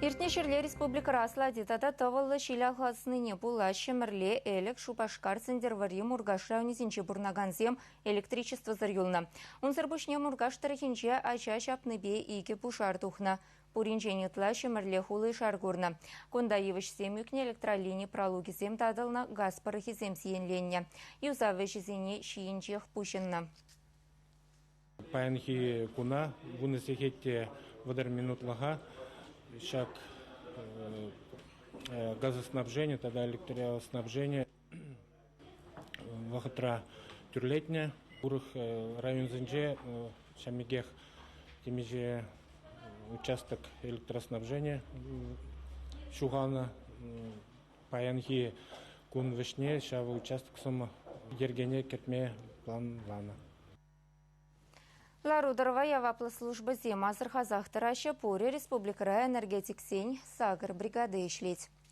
Иртнӗ ҫӗрле республикӑра аслати тата тӑвӑллӑ ҫил алхаснине пула Ҫӗмӗрле, Элӗк, Шупашкар, Сӗнтӗрвӑрри, Муркаш районӗсенче пурӑнакансем электричествӑсӑр юлнӑ. Унсӑр пуҫне Муркаш тӑрӑхӗнче аҫа ҫапнипе 2 пушар тухнӑ. Пуринчен ытла Ҫӗмӗрле хули шар курнӑ. Кунта йывӑҫсем ӳкнӗ, электролини пралукӗсем татӑлнӑ, газ пӑрӑхӗсем сиенленнӗ. Юсав ӗҫӗсене ҫийӗнчех пуҫӑннӑ. Паянхи куна 10 сехет те 30 минутлӑха ҫак газоснабжение тата электроснабжение вӑхӑтра тӳрлетнӗ. Урӑх районсенче ҫав пекех темиҫе участок электроснабжения ҫухалнӑ. Паянхи кун вӗҫне ҫав участоксем йӗркене кӗртме планланӑ. Лару-тӑрӑва яваплӑ службӑсем асӑрхасах тӑраҫҫӗ. Пурӗ республикӑра энергетиксен 8 бригади ӗҫлет.